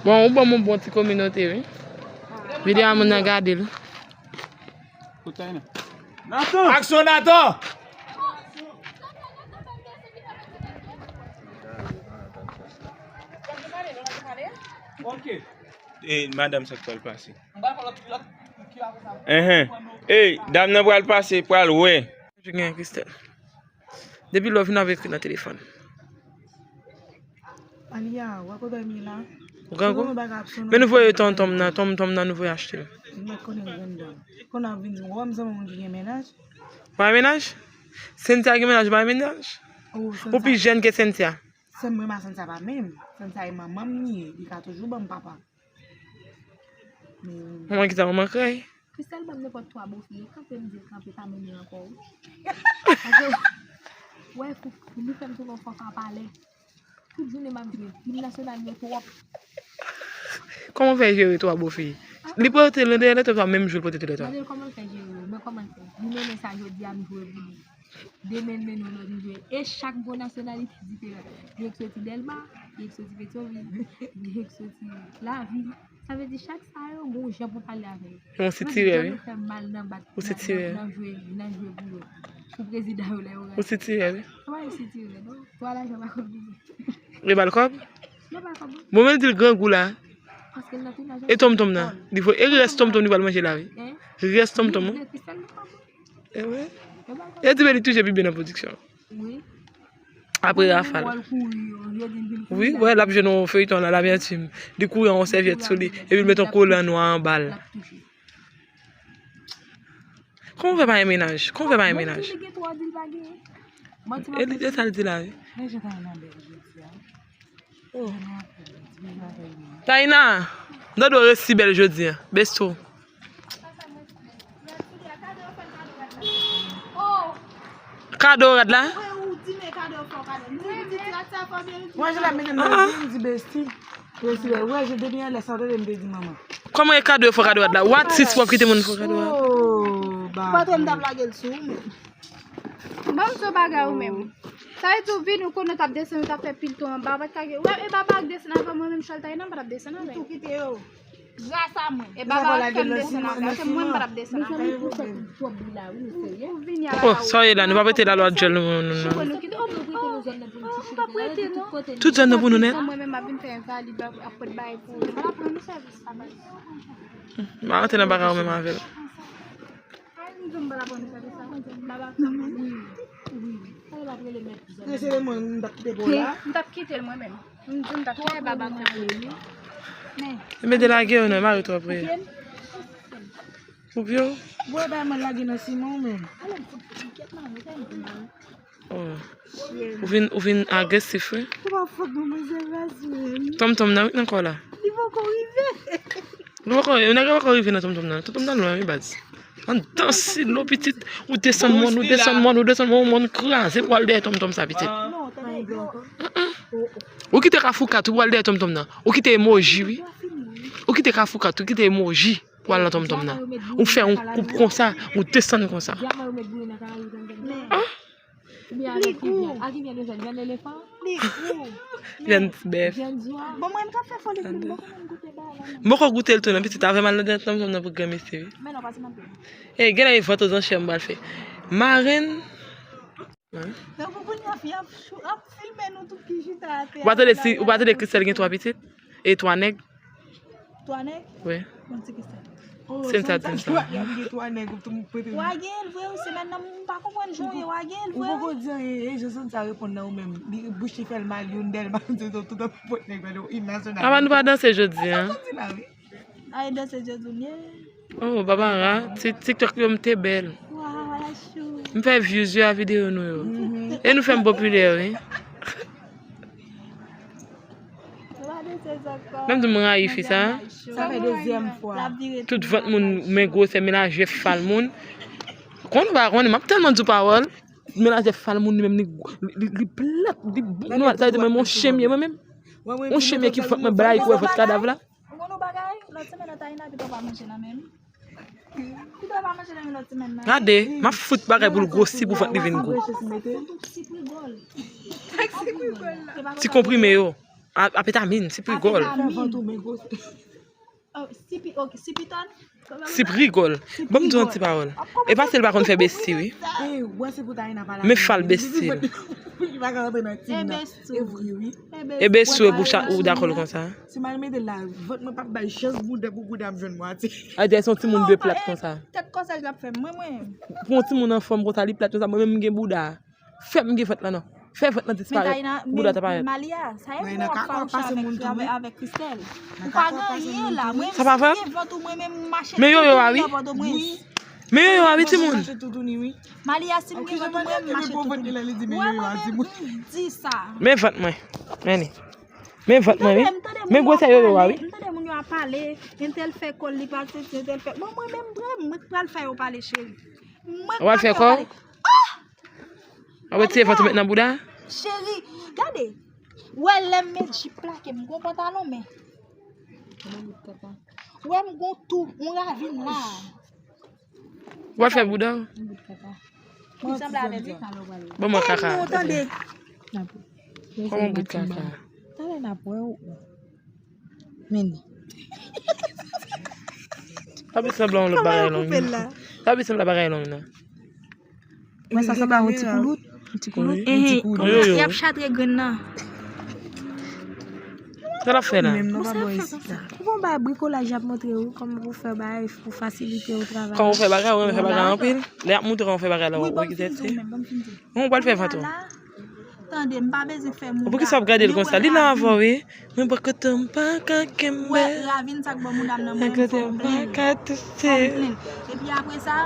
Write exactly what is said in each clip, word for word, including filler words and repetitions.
Bon, ou ban m yon bon ti kominote, wi. Videyo a moun nan gade l. Aksyon, Nathan! Ok. E madanm sa k pral pase. Enhen. Ey, dam nan pral pase, pral wè. Gen Christelle. Depi lè w vin avèk li nan telefòn. Aliya, w ap dòmi la? Ou grangou? Men nou voye tontonm nan, tontonm nan nou voye achte l. Ou mèt konnen grann dam. Konnen w ap vin di m, w wè m zanmi moun ki gen mennaj? Pa mennaj? Cynthia gen mennaj, pa mennaj? Ou pi jèn ke Cynthia. Sè m mwen, ma Cynthia pa menm. Cynthia e manman m li ye, li ka toujou ban m papa. Manman ki sa, manman krèy? Christelle ban m nenpòt twa bofi, yo kanpe m di l kanpe, pa mennen ankò wi. Paske, wè, pou, pou li fè m tounen yon fanfa palè. Tout jounen m ap jwe, im nasyonal yo twòp. Kòman w fè jere twa bofi? Li pote l nan dèyè lè tèt ou, menm jou l pote tou lè twa. Gade kòman l fè jere yo, men kòman l fè. Li mennen sa jodi a, m jwe pou li. Demen l mennen yon lòt, m jwe. E chak gon nasyonalite diferan. Gen k soti Dèlma, gen k soti Petyonvil, gen k soti Lavil. Sa vle di chak sa yo, gon jan pou pale avè yo. Yon sitirè, wi. Mwen janm fè mal nan bat, nan, nan, nan jwe, nan jwe pou yo. Pou prezidan yo lè yo rantre. Ou sitirè, wi. Sa pa yon sitirè, non. Twa lajan pa konn vini. Yo ba l kòb? Yo ba l kòb, non. Bon, men l di l grangou la. Paske l nan tou lajan. E tontonm nan? Li vo-, e rès tontonm li pral manje la, wi. Hein? Rès tontonm, wi. Li vle Christelle nan kòb. E wi. Yo ba l kòb. Yo di men li toujou pi byen nan pwodiksyon. Wi. Apre Rafal. Wi, wè, l ap jwe nan feyton la, Lamètim. Li kouri an yon sèvyèt sou li, epi l met yon kolan nwa anba l. Kòman w fè pa gen mennaj? Kòman w fè pa gen mennaj? E li, e sa l di la, wi. Taina, m tande w resi bèl jodi a. Besto. Kado rad la? Mwen, je la mete nan vi, m di besti. Besti, wè, je depi anlè sa, tande m te di manman. Kòman e kado yo fè kado rad la? What sis w ap kite moun fè kado rad? Patwon m t ap lage l sou ou menm. Ban m di w bagay ou menm. Sa vle di w vin, ou konnen w t ap desann, ou t ap fè pil ton anba, ou pa t ka gen, wè, e baba k desann avan mwen menm, Chaltay nan, m pa t ap desann avè l. Ou tou kite yo. Gras a mwen. E baba k fè m desann avè l, se mwen m pa t ap desann avè l. Ou vini a la. Oh, sa ye la, nou pa mete lalwa dyòl nou, nou, nou. Chouke nou kite. Oh, m pa prete, non. Tout zòn nan pou nou nèt. Mwen menm, m ap vin fè envalid, ap pot bagay pou ou. M pa t ap rann ou sèvis, papa. M pa rantre nan bagay ou menm avè l. Ay, m di w m pa t ap rann ou sèvis sa. Baba k fè m. Wi, wi. Sa yo pa t rele mèt zòn. Prese de mwen, m t ap kite pou w la. M t ap kite l mwen menm. M di w m t ap kite baba k fè m. Men. Mete lage yo non, mare twò pre. Pou pye w? Bwè bay mwen lage nan siman ou menm. Oh. Ou vin, ou vin agresif, wi. Ou pa fòk mwen, mwen se ras menm. Tontonm nan, wi, nan kò la. Li poko rive. Li poko, nèg la poko rive nan tontonm nan. Tontonm nan lwen, wi, baz. Ann danse lo, pitit. Ou desann mòn, ou desann mòn, ou desann mòn, mòn kraze pou al dèyè tontonm sa, pitit. Non, tande, non. Ou kite Kafou kat, ou pral dèyè tontonm nan. Ou kite emoji, wi. Ou kite Kafou kat, ou kite emoji pou al nan tontonm nan. Ou fè yon koup konsa, ou desann konsa. An? Vyann ti bèf. M poko goute l tou non, pitit, avè m al nan dèyè tontonm nan pou granmesi, wi. E, genlè e vant ozanchè m pral fè. Marenn. Donk, pou kounye a, fi ap chou-, ap filme nou tout ki chita atè a. Ou pa tande si, ou pa tande Christelle gen twa pitit? E twa nèg? Twa nèg? Wi. Bon, ti Christelle. Oh, Santa, Santa. Twa nèg, ou tou prete. Wa gen l vre, wi, semèn nan, m pa konprann jan w ye, wa gen l vre, wi. Ou poko di anyen, e, jan Santa reponn nan ou menm. Li, bouch li fè l mal, youn dèlman, se tout, tout ap pot nèg, gade, w im nasyonal. Apa nou pa danse jodi a? Sa w di la, wi. Ay, danse jodi w ye. Oh, Barbara, ti, TikTok yo m te bèl. M fè views yo a videyo nou yo. E nou fè m popilè, wi. Menm di m rayi fi sa. Sa fè dezyèm fwa. Tout vant moun, men gwosè, menajè fal moun. Konn ou pa konnen, m ap tèlman di w pawòl. Menajè fal moun li menm, li, li, li plat, li bout nwa, sa vle di mwen, mwen yon chen m ye mwen menm. Yon chen m ye ki vant mwen bla, ki wè vant kadav la. Ou konn yon bagay? Lòt semèn nan Taina pito pa manje nan men m. Pito pa manje nan men lòt semèn nan. Gade, m ap fout bagay pou l gwosi pou vant li vin gwo. Ti konprime yo. A, a petamin, sip rigòl. Fè vant ou men gwosè. Sip rigòl. Ban m di yon ti pawòl. E pa se l pa konn fè besti, wi. Men fal besti. E besti w e pou ou dakò l konsa. Si m al mete l la, vant mwen p ap bay chans bouda pou bouda m jwenn mwatye. Adye se yon timoun de plat konsa. Tèt kòsèl l ap fè mwen mwen. Pou yon timoun anfòm konsa, li plat konsa, mwen menm m gen bouda. Fè m gen vant lan non. Fè vant lan disparèt. Bouda ta parèt. Malia, sa e pou w ap fè w chè avèk Christelle. Ou pa gen anyen la. Mwen si m gen vant ou mwen menm m mache toutouni nan Pòtoprens. Men yoyo a wi. Men yoyo a wi timoun. Malia, si m gen vant ou mwen menm m mache toutouni. Wè mwen menm m di sa. Men vant mwen. Men li. Men vant mwen wi. Men gwosè yoyo a wi. M tande moun yo ap pale. Entèl fè kò l li pase, entèl fè. Bon mwen menm vre, mwen k pral fè yo pale cheri. Mwen k pral fè yo pale. Ou ap retire vant ou met nan bouda? Cheri, gade. Ou wè lè m met jip la ke m gon pantalon men. Ou wè m gon tou, yon ravin la. Ou ap fè bouda w? Ban mwen kaka. Kòman bout kaka? Tande n ap wè w. Men li. Pa fè sanblan yon lòt bagay long. Pa fè sanblan bagay long nan. Mwen sa sanble yon ti koulout. Yon ti koulout. Enhen. Y ap chatre grenn nan. Sa l ap fè la? Ou gon bagay brikolaj y ap montre ou kòman pou fè bagay pou fasilite ou travay. Kòman ou fè bagay, ou renmen fè bagay anpil. Lè y ap montre w kòman w fè bagay la, ou egzèse. Kòman w pral fè vant ou? Tande, m pa bezwen fè moun. Poukisa w ap gade l konsa? Li la avè w wi. Mwen pa kote m pa ka kenbe. Wè, ravin sa k bò mouda m nan mwen m fè w plenn. Epi apre sa,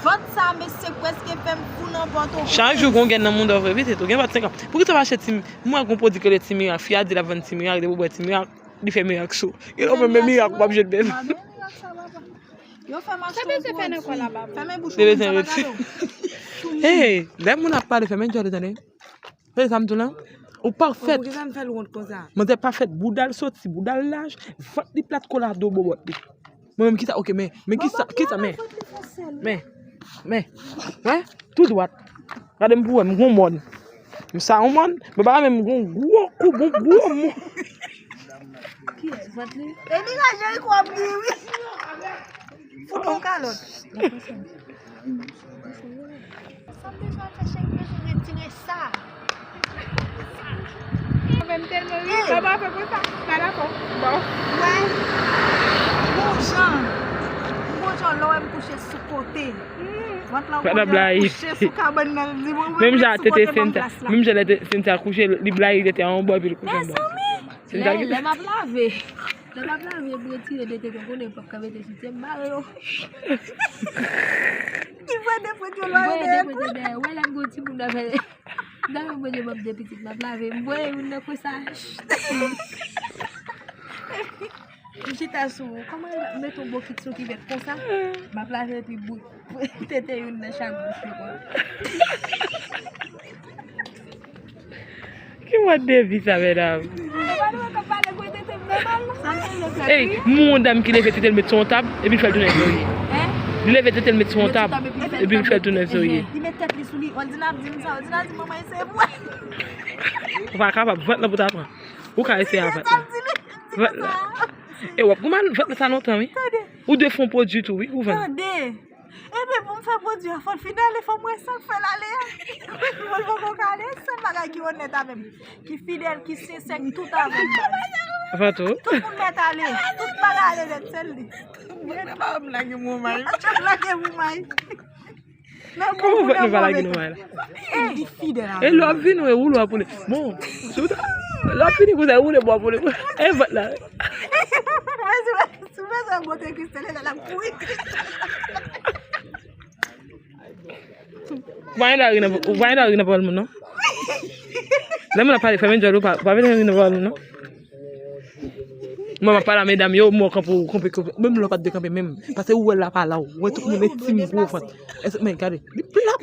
vant sa mesye prèske fè m fou nan Pòtoprens. Chak jou gon grenn nan mouda w vre pitit ou gen vant senkant. Poukisa w pa achte ti, m wè gon pwodui k rele ti mirak, fi a di l ap vann ti mirak, depi w bwè ti mirak, li fè mirak sou. Gen lè w menm men mirak ou p ap jwenn menm. Yo fè m achte yon pwodui. Fèmen bouch ou moun sa pa gade w. Hey, lè moun ap pale fèmen djòl ou tande. Tande sa m di w lan? Ou pafèt. Poukisa m fè l wont konsa? Manzè pafèt, bouda l soti, bouda l laj, vant li plat, kò l a do bòbòt li. Mwen menm kisa, oke, men, men kisa, kisa, men, men, men, wè, tou dwat. Gade m pou wè, m gon mòn. M sa yon mòn, men pa menm m gon gwo kou, gon gwo mòn. Kiyès? Vant li? E li raje wi, kou ap ri wi. Fout yon kalòt. Sa m bezwen al fè cheri, m bezwen retire sa. Mwen menm tèlman ri, sa pa fè konsa. Pa dakò. Bon. Wè. Bon jan. Bon jan lè w wè m kouche sou kote. Vant lan kote m kouche sou kabann nan, m di mwen mwen sou kote ban m plas la. Menm jan tete Cynthia kouche, li blayi tete a yon bò epi l kouche anba. Mezanmi. Lè, lè m ap lave. Lè m ap lave, m retire de tete, konnen m p ap ka mete soutyen, m bare yo. Li voye de pwent yo lwen yo dèyè. Voye de pwent yo dèyè. Wè lè m gon timoun nan fè, m ta fè Bondye ban m de pitit, m ap lave, m voye youn nan konsa. M chita sou, kòman m mete yon bokit sou kivèt konsa, m ap lave epi bout tete youn nan chak bouch yo konsa. Ki mòd de vi sa, medam? Ey, m wè yon dam ki leve tete l met sou yon tab, epi l fè l tounen zorye. Li leve tete l met sou yon tab, epi l fè l tounen zorye. Li met tèt li sou li, Oldina ap di m sa, Oldina di manman eseye pou wè. Ou pa kapab, vant lan pou ta pran. Ou ka eseye a vant lan. Vant lan. E w ap goumen vant lan sa lontan, wi. Ou dwe fè yon pwodui tou, wi, ou vann. Tande. Epi pou m fè pwodui a, fò l fin ale, fò m wè sa k fè l ale a. Mwen poko ka ale, sèl bagay ki onèt avè m, ki fidèl, ki sensè, ki tout avè m, baz. Tout moun mèt ale, tout bagay ale nèt, sèl li. Mwen pa m lage mwen may. Lage mwen may. Kòman fè nou pa lage nou may la? Li fidèl avè m. E lè w ap vini, w e woule w ap woule. Bon, si w ta, lè w ap vini konsa, e woule bò w ap woule. E vant la. Sou bezwen bote Christelle la, l ap kouri. Ou pa gen dwa ri nan, ou pa gen dwa ri nan pawòl moun, non. Lè moun ap pale, fèmen djòl ou pa, ou pa vin ri nan pawòl moun, non. Mwen, m ap pale a medam yo, mwen kanpe, kanpe, kanpe. Menm lè w pa t dwe kanpe, menm. Paske ou wè l la pa la, ou wè tout moun e ti m gwo vant. Èske, men, gade, li plap.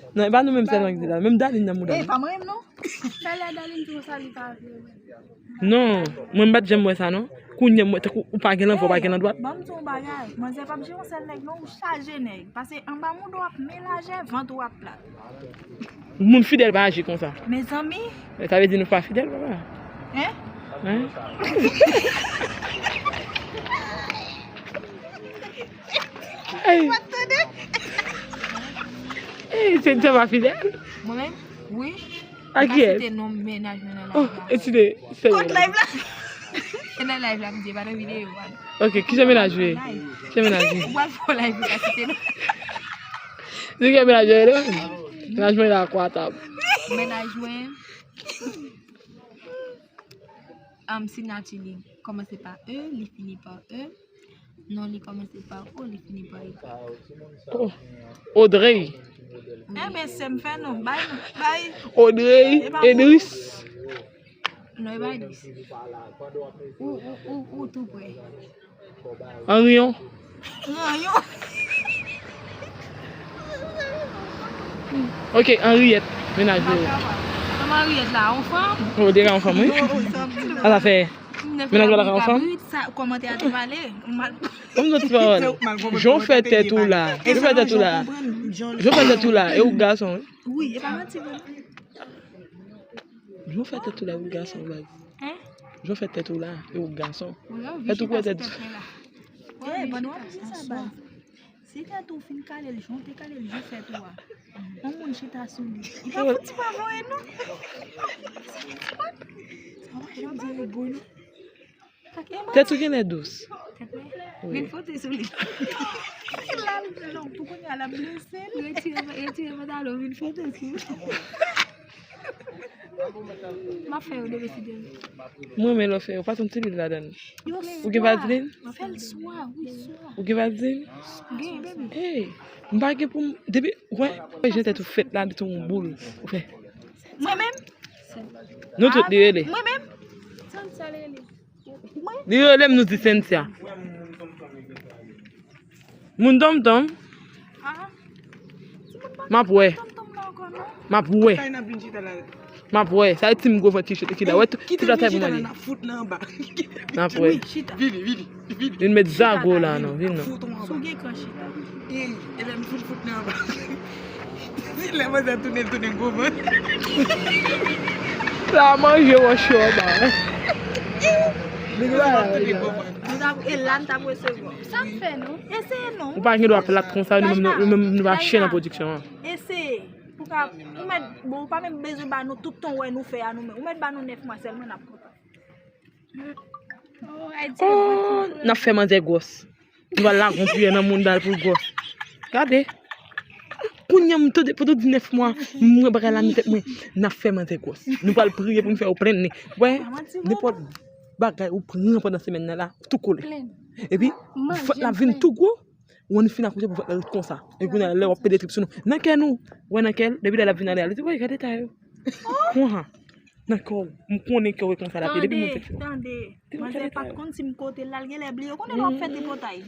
Non, e pa nou menm sèlman ki di la. Menm Darline nan mouda. E pa mwen menm, non. Talè Darline di konsa li pa vle. Non, mwen m pa t janm wè sa non. Kounye a m wè tankou ou pa gen lanvè, ou pa gen landwat. Ban m di w yon bagay, manzè p ap jere yon sèl nèg non, ou chaje nèg. Pase anba mouda w ap men lajè, vant ou ap plat. Moun fidèl pa aji konsa. Mezanmi. Sa vle di nou pa fidèl, papa. Hein? Hein? Hey. Hey, se, se pa fidèl? Mwen menm? Wi. A kiyès? Site non mennaj mwen nan live la. Oh, e site, site. Kont live la. E nan live la, m di, pa nan videyo a. Ok, ki jan mennaj ou ye? Ki jan mennaj ou ye? Ou pral fè live ou ka site non. Se ki mennaj ou ye, non? Mennaj mwen la kwa tab. Mennaj mwen. Um, sinati li kòmanse pa E, li fini pa E. Non li kòmanse pa O, li fini pa E. Oh. Audrey. Enben, se m fè non. Bay, bay. Audrey Edris. Non, e pa Edris. Ou, ou, ou, ou tou prè. Anriyon. Anriyon. Ok, Anriyèt, mennaj ou. Kòman Anriyèt la, yon fanm? Oh, deja yon fanm, wi. Sa fè. Mennaj ou la ka yon fanm? Sa, kòmantè a te pale. Ou mal. Kòm zòt ti pawòl. Jan w fè tèt ou la. Jan w fè tèt ou la. Jan w fè tèt ou la. E ou gason, wi. Wi, e pa manti, vre. Jan w fè tèt ou la, ou gason, baz. Hein? Jan w fè tèt ou la, e ou gason. Fè tou kwè tèt. Eh, ban nou ap di sa, baz. Si tèt ou fin kale l, jan w te kale l, jan w fè tou a. Yon moun chita sou li. Li pa fouti pa voye non. Sa pa janm di ego non. Tèt ou genlè dous. Tèt mwen? Wi. Vin fwote sou li. La, non, pou kounye a, l ap blese l. Retire, retire pantalon, vin fwote sou li. M ap fè yo demen si Dye vle. Mwen renmen lè w fè yo. Pa t yon ti lwil ladan l. Ou gen vazlin? Fè l swa, wi, swa. Ou gen vazlin? Gen, baby. Hey, m pa gen pou m, depi, wè, wè jan tèt ou fèt la, li t yon boul. Ou fè. Mwen menm? Nou tout li rele. Mwen menm? Sa l rele? Li rele m, nou di Cynthia. Moun tonmtonm. M ap wè. M ap wè. M ap wè. Sa e ti m gwo vant ki chita, ki la. Wè, tout, tout atay pou mwen li. M ap wè. Vini, vini, vini. Vin met zago la, non. Vin non. Si w gen kran chita. Ey, e lè m fin fout nan anba. Si lè manzè tounen, l tounen gwo vant. La manje wòch yo anba. Nèg la, la, la. E la n t ap resevwa. Sa m fè non? Eseye non. Ou pa gen dwa plat konsa, nou menm, nou, nou menm, nou pa chen nan pwodiksyon an. Eseye. Pou ka, ou mèt, bon, ou pa menm bezwen ba nou tout tan wè nou fè a nou menm. Ou mèt ba nou nèf mwa sèlman, n ap kontan. Oh, n ap fè manzè gwòs. Nou pral lage yon piyè nan moun dal pou l gwòs. Gade. Kounye a m tande, pandan di nèf mwa, m wè bagay la nan tèt mwen. N ap fè manzè gwòs. Nou pral priye pou n fè yo plenn li. Wè, nenpòt bagay ou pran pandan semèn nan la, tou kole. Epi, vant la vin tou gwo. Ou annik fin akouche pou vant la ret konsa. E kounye a, lè w ap pede trip sou nou. Nan kè nou, wè nan kè l, depi lè l ap vin ale a, li di, "Woy, gade ta yo." Konsa. Nan kè w, m konnen kè w e konsa l ap ye, depi moun fèk fè. Tande, tande. Manzè pa t konn si m kote l la, l genlè bliye. Ou konnen lè w ap fè tripotay.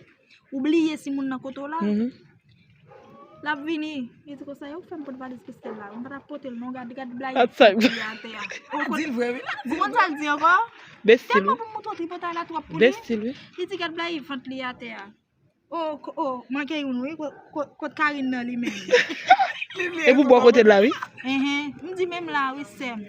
Ou bliye si moun nan kote w la. L ap vini. Li di konsa, "Yo fè m pote valiz Christelle la. M pa t ap pote l non, gad, gad blayi vant li atè a." Di l vre, wi. Ou konn sa l di ankò? Tèlman pou m montre w tripotay la twòp pou li. Li di, "Gad blayi vant li atè a." Oh, ko-, oh, manke youn wi, ko-, ko-, kot Karine nan li menm. E pou bò kote l la, wi. Enhen, m di menm la, wi, sè m.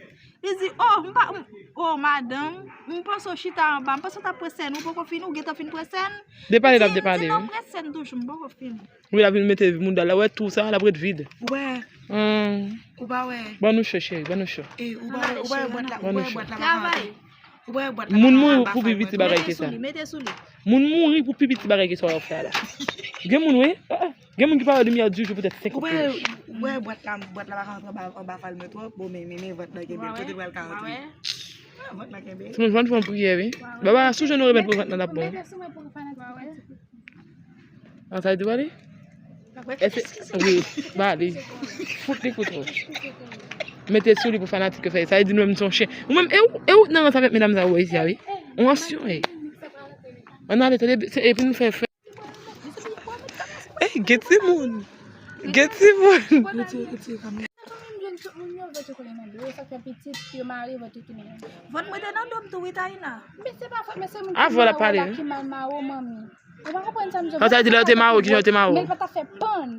Li di, oh, m pa, m, oh, madanm, m panse w chita anba, m panse w t ap pran sèn, ou poko fini, ou gentan fin pran sèn. Depale l ap depale, wi. M di, m di, non, m pran sèn toujou, m poko fini. Wi, l ap vin mete moun dal la, wè, tou sa, l ap ret vid. Wè. Ou pa wè. Ban nou cho, cheri, ban nou cho. E, ou pa wè, ou pa wè bwat la, ou pa wè bwat la pa ka antre. Travay. Ou pa wè bwat la pa ka antre. Moun mouri pou pi piti bagay ke sa. Mete sou li, mete sou li. Moun mouri pou pi piti bagay ke sa w ap fè a la. Gen moun, wi. Ah, ah. Gen moun ki pa wè limyè di jou poutèt senk ou pwouch. Ou pa wè bwat la, bwat la pa ka antre anba, anba fal mwen twòp. Bon, men, men, men vant la kenbe l. Kote l pral ka antre? Ah, vant la kenbe. Sinon, jwenn fè yon priyè, wi. Baba, sou je nou remèt pou vant la, l ap bon. Mete sou mwen pou fanatik. An sa di bali? Èske, wi, bali. Fout li kouto. Mete sou li pou fanatik yo fè. Sa vle di nou menm se yon chen. Ou menm, e ou, e ou nan rans avèk medam sa yo isi a, wi. Yon ansyon, e. Ann ale, tande, se, epi nou fè, fè. Ey, gen timoun. Gen timoun. Vant mwen te nan do m tou, wi, Taina. Men se pa fòt, men se moun ki mare w la ki mal mare w, manmi. Ou pa konprann sa m di w. Sa vle di lè yo te mare w, kijan yo te mare w? Men l pa ta fè pann.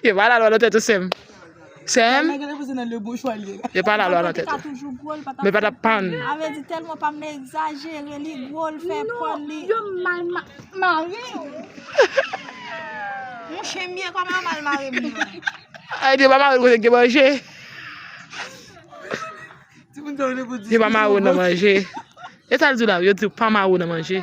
Yo pa lalwa nan tèt ou, sè m. Sè m. Nèg la poze nan le bon chwa li ye. Yo pa lalwa nan tèt ou. Men pa t ap pann. Avè di tèlman pa m egzajere, li gwo, l fè pann li. Yo mal ma- mare. Monchè, m ye kòman yo mal mare m nan. Ay, di yo pa mare l kote gen manje. Yo pa mare w nan manje. E sa l di w la, yo di w pa mare w nan manje.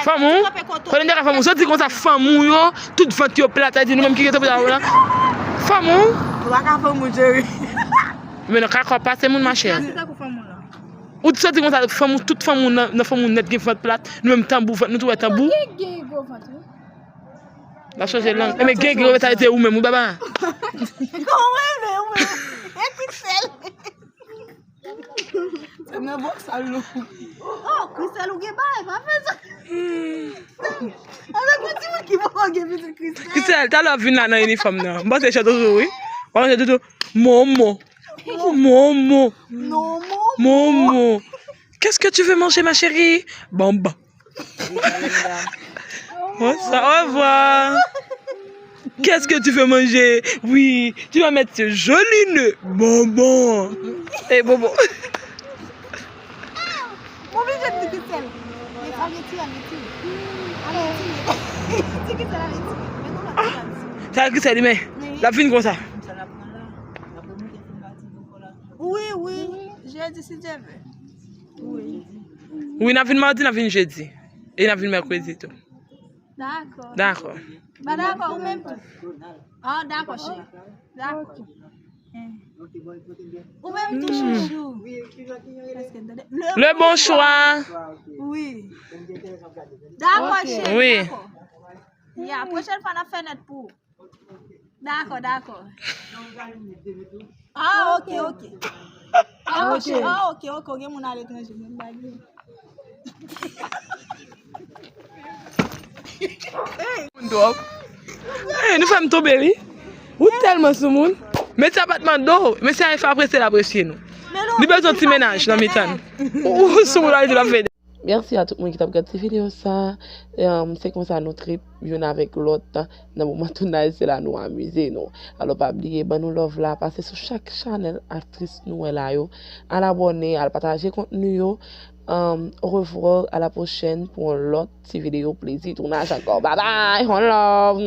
Fanm ou? Konnen de ka fanm ou? Soti konsa fanm ou yo, tout vant yo plat, sa di nou menm ki rete pou la. Fanm ou? Ou pa ka fanm ou, Jerry. Men nan kaka w pase moun, machè. Ou soti konsa fanm ou, tout fanm ou nan, nan fanm ou nèt gen vant plat, nou menm tanbou, vant nou tou wè tanbou. Gen, gen gwo vant, wi. N ap chanje lang. Enben gen, gen gwo vant, sa rete ou menm, wi, baba. Kòman w rele, ou menm? E Christelle. Se nan bòks sa l lou. Oh, Christelle, ou gen bagay, pa fè sa. Avèk yon timoun ki poko gen pitit, Christelle. Christelle, talè w ap vin la nan inifòm nan. M panse chè toujou, wi. M panse toujou. Momo. Momo. Momo. Momo. Qu'est-ce que tu veux manger, ma chérie? Bamba. Bonsoir, au revoir. Qu'est-ce que tu veux manger? Oui, tu vas mettre ce joli nœud. Bonbon. Eh, bonbon. Mwen oblije di Christelle. Men sa vle tire, al retire. Al retire. Di Christelle al retire. Men nou la, sa Christelle, men l ap vin konsa. Wi, wi. Jedi, si Dye vle. Wi. Wi, n ap vin madi, n ap vin jedi. E n ap vin mèkredi tou. Dakò. Dakò. Ba dakò, ou menm tou. Ah, dakò, cheri. Dakò. Ou menm tou, chouchou. Le bon choix. Wi. Dakò, cheri. Wi. Dakò. Ya, pwochèn fwa n ap fè nèt pou ou. Dakò, dakò. Ah, ok, ok. Ah, ok, ah, ok, ok, ou gen moun aletranje, men m pa gen. Moun twòp. Eh, nou fè m tonbe, wi. Ou tèlman soumoun. Mesye a pa t mande w. Mesye a fè apresye l apresye nou. Li bezwen ti mennaj nan mitan n. Ou soumoun, al di l ap fè. Mèsi a tout moun ki t ap gad ti videyo sa. Em, se konsa nou trip youn avèk lòt nan moman tounaj, se la nou amize nou. Alò, pa bliye, ban nou love la, pase sou chak chanèl aktris nou wè la yo. Al abòne, al pataje kontni yo. Em, au revoir, à la prochaine pou yon lòt ti videyo plezi tounaj ankò. Bye bye, one love.